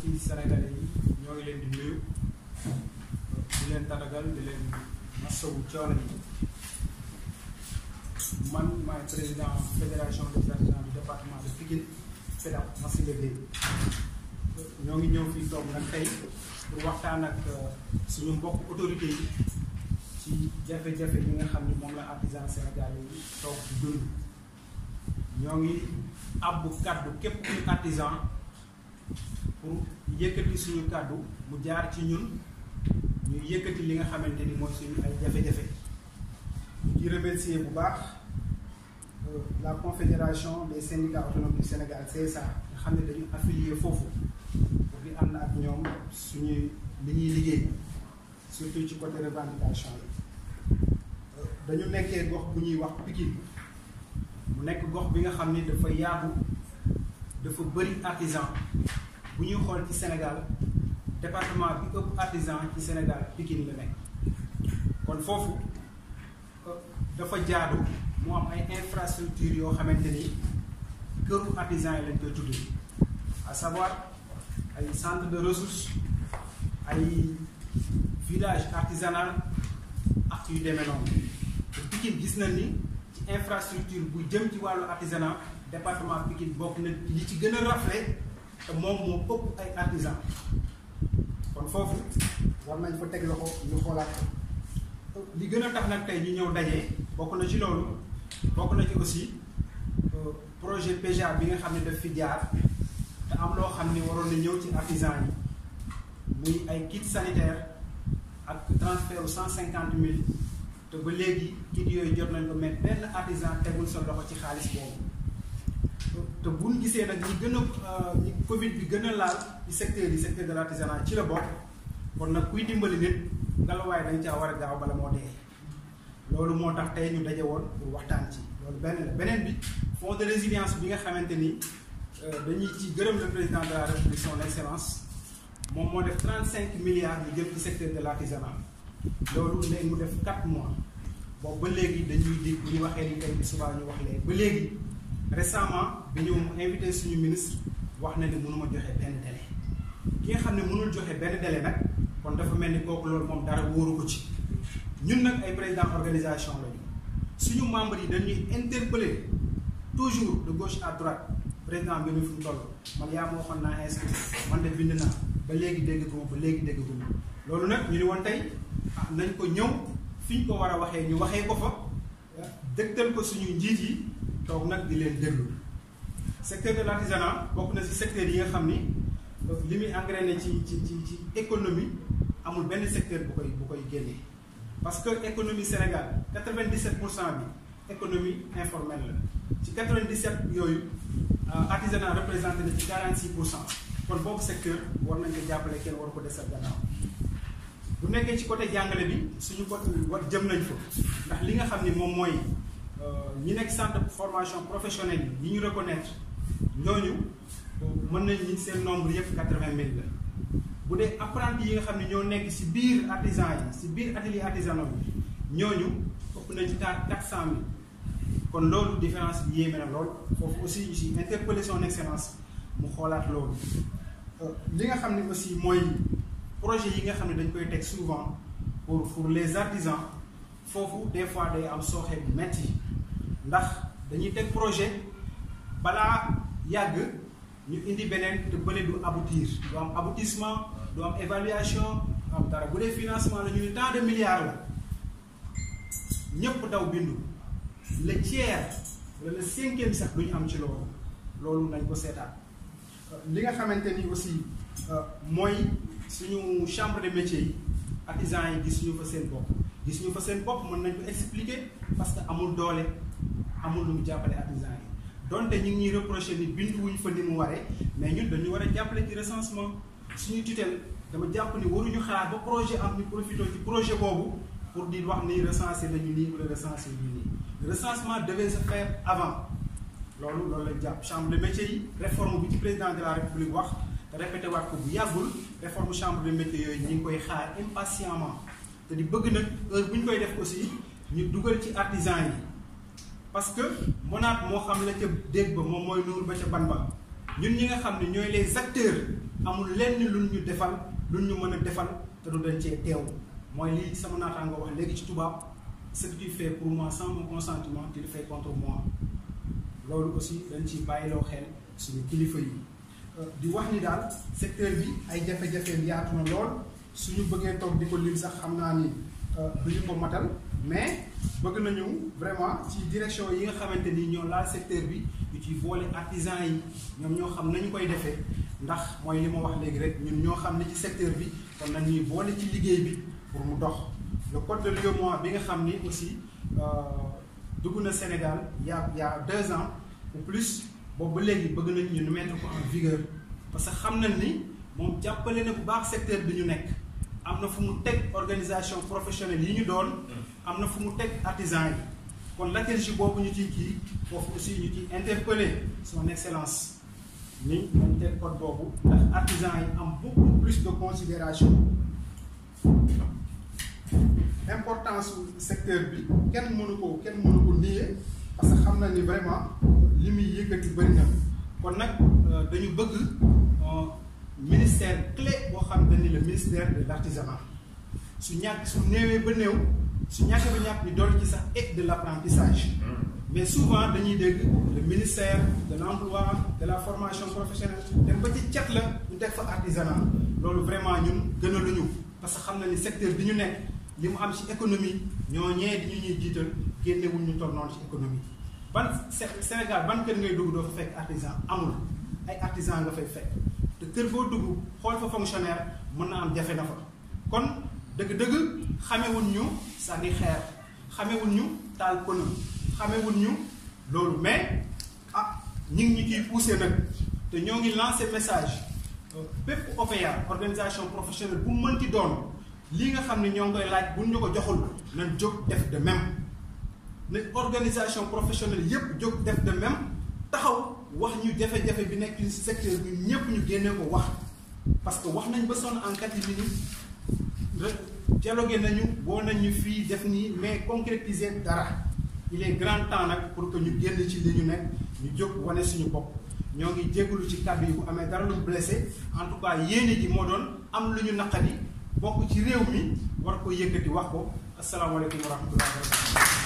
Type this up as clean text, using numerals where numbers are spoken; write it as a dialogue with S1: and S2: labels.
S1: mbokki sénégalais yi ñoo ngi leen di nuyu di leen tatagal di leen masawu coono yi man maay président fédération des artisans du département de Pikine FEDAP Massila Gueye ñoo ngi ñëw fii toog nag tey pour waxtaan ak suñu mbokk autorités yi ci jafe-jafe yi nga xam ni moom la artisan sénégalais yi toog di dund ñoo ngi abbu kaddu képp kuy artisan pour yëkkati suñu kaddu mu jaar ci ñun ñu yëkkati li nga xamante ni mooy suñu ay jafe-jafe di remercier bu baax la confédération des syndicats autonomes du Sénégal CSA nga xam ne dañu affilié foofu pour di ànd ak ñoom suñuy li ñuy liggéey surtout ci côté revendication yi dañu nekkee gox bu ñuy wax Pikine mu nekk gox bi nga xam ni dafa yaatu dafa bëri artisan bu ñuy xool ci Sénégal département bi ëpp artisan ci Sénégal Pikine la nekk kon foofu dafa jaadu mu am ay infrastructures yoo xamante ni këru artisan yi lañ koy tuddee à savoir ay centre de ressources ay village artisanal ak yu demee noonu te Pikine gis nañ ni ci infrastructure bu jëm ci wàllu artisanat département Pikine bokk na li ci gën a raflé te moom moo ëpp ay artisan kon foofu war nañ fa teg loxo ñu xoolaat ko li gën a tax nag tey ñu ñëw dajee bokk na ci loolu bokk na ci aussi projet PEJA bi nga xam ne daf fi jaar te am loo xam ni waroon na ñëw ci artisan yi muy ay kit sanitaire ak transfert 150 000 te ba léegi kit yooyu jot nañ ko mais benn artisan tegul sa loxo ci xaalis boobu te buñ gisee nag ñi gën a ñi Covid bi gën a laal ci secteur de l' artisanat ci la bokk kon nag kuy dimbali nit ngelawaay dañ caa war a gaaw bala moo dee loolu moo tax tey ñu daje woon pour waxtaan ci loolu benn la beneen bi fonds de résilience bi nga xamante ni dañuy ci gërëm le président de la République son excellence moom moo def 35 milliards yu jëm ci secteur de l' artisanat loolu léegi mu def 4 mois boobu ba léegi dañuy dig bu ñu waxee ni tey bi subaa ñu wax léegi ba léegi récemment bi ñu invité suñu ministre wax na ni mënuma joxe benn délai ki nga xam ne mënul joxe benn délai nag kon dafa mel ni kooku loolu moom dara wóoru ko ci ñun nag ay président organisation lañu suñu membres yi dañuy interpeller toujours de gauche à droite président bi ñu fi mu toll man yaa ma waxoon naa inscrit man de bind naa ba léegi dégguma ba léegi dégguma loolu nag ñu ni woon tey nañ ko ñëw fi ñu ko war a waxee ñu waxee ko fa dëgtal ko suñu njiit yi toog nag di leen déglu secteur de l' artisanat bokk na si secteur yi nga xam ni li muy engrainé ci économie amul benn secteur bu koy génnee parce que économie Sénégal 97% bi économie informelle la ci 97 yooyu artisanat représenté na ci 46% kon boobu secteur war nañ ko jàppale kenn war ko desal gannaaw bu nekkee ci côté jàngale bi suñu côté war jëm nañ fa ndax li nga xam ni moom mooy ñi nekk centre de formation professionnelle yi ñu reconnaître ñooñu mën nañ ñi seen nombre yëpp 80 000 la bu dee apprenti yi nga xam ne ñoo nekk si biir artisan yi si biir atelier artisanal bi ñooñu ëpp nañ ci 400 000 kon loolu différence bi yéeme na lool foofu aussi si interpeller son excellence mu xoolaat loolu li nga xam ne aussi mooy projet yi nga xam ne dañ koy teg souvent pour les artisans foofu des fois day am sooxe bu metti ndax dañuy teg projet balaa yàgg ñu indi beneen te bële du aboutir du am aboutissement du am évaluation du am dara bu dee financement la ñu ni tant de milliards la ñëpp daw bindu le tiers wala le 5e sax du ñu am ci loolu nañ ko seetaan li nga xamante ni aussi mooy suñu chambre de métier yi artisans yi gis ñu fa seen bopp mën nañ ko expliquer parce que amul doole amul lu mu jàppale artisans yi donte ñu ngi ñuy reproché ni bindu wuñ fa ni mu waree mais ñun dañu war a jàppale ci recensement suñu tutelle dama jàpp ni waruñu xaar ba projet am ñu profité ci projet boobu pour di wax ni recensé nañu nii wala recensé ñu nii le recensement devait se faire avant loolu lañ jàpp chambre de métier yi réforme bi ci président de la république wax te répété waat ko bu yàggul réforme chambre de métier yooyu ñu ngi koy xaar impatiemment te di bëgg nag heure bu ñu koy def aussi ñu dugal ci artisan yi parce que monaat moo xam la ca dégg ba moom mooy nuur ba ca ban ba ñun ñi nga xam ne ñooy les acteurs amul lenn luñ ñu defal luñ ñu mën a defal te du dañ cee teew mooy lii sama naataango wax léegi ci tubaab ce que tu fais pour moi sans mon consentement tu le fais contre moi loolu aussi dañ ciy bàyyiloo xel suñu kilifa yi di wax ni daal secteur bi ay jafe-jafeem yaatu na lool suñu bëggee toog di ko lim sax xam naa ni duñu ko matal mais bëgg nañu vraiment ci direction yi nga xamante ni ñoo laal secteur bi ñu ciy boole artisans yi ñoom ñoo xam nañu koy defee ndax mooy li ma wax léegi rek ñun ñoo xam ne ci secteur bi kon nañ ñuy boole ci liggéey bi pour mu dox le code de l'UEMOA bi nga xam ni aussi dugg na Sénégal y a 2 ans ou plus boobu ba léegi bëgg nañ ñu mettre ko en vigueur parce que xam nañ ni moom jàppale na bu baax secteur bi ñu nekk am na fu mu teg organisation professionnelle yi ñu doon am na fu mu teg artisan yi kon latégie boobu ñu ciy kii foofu aussi ñu ciy interpeller son excellence ni nañ teg code boobu ndax artisan yi am beaucoup plus de considération importance secteur bi kenn mënu ko nier parce que xam na ni vraiment li muy yëkkati bëri na kon nag dañu bëgg ministère clé boo xam ne ni le ministère de l'artisanat su néewee ba néew su ñàkk ba ñàkk ñu dool ci sax et de l'apprentissage mais souvent dañuy dégg le ministère de l'emploi de la formation professionnelle dem ba ci cat la ñu teg fa artisanat loolu vraiment ñun gënaluñu parce que xam na ni secteur bi ñu nekk li mu am ci économie ñooñee di ñu ñuy jiital génnewuñ ñu toll noonu ci économie ban Sénégal ban kër ngay dugg doo fa fekk artisan amul ay artisan nga fay fekk te kër boo dugg xool fa fonctionnaire mën na am jafe na fa kon dëgg-dëgg xamewuñ ñu sànni xeer xamewuñ ñu taal pënë xamewuñ ñu loolu mais ñi ngi ñu ciy poussé nag te ñoo ngi lancé message bépp OPEA organisation professionnelle bu mu mënti doon lii nga xam ne ñoo ngi koy laaj buñ ñu ko joxul nañ jóg def de même ne organisation professionnelle yépp jóg def de même taxaw wax ñu jafe-jafe bi nekk ci secteur bi ñëpp ñu génne ko wax parce que wax nañ ba sonn en catimini dialogué nañu boo nañ ñu fii def nii mais concrétiser dara il est grand temps nag pour que ñu génn ci li ñu nekk ñu jóg wane suñu bopp ñoo ngi jégalu ci kàddu yi bu amee dara lu blessé en tout cas yéene ji moo doon am lu ñu naqari bokk ci réew mi war ko yëkkati wax ko asalaamaaleykum wa rahmatullahi wa barakatuh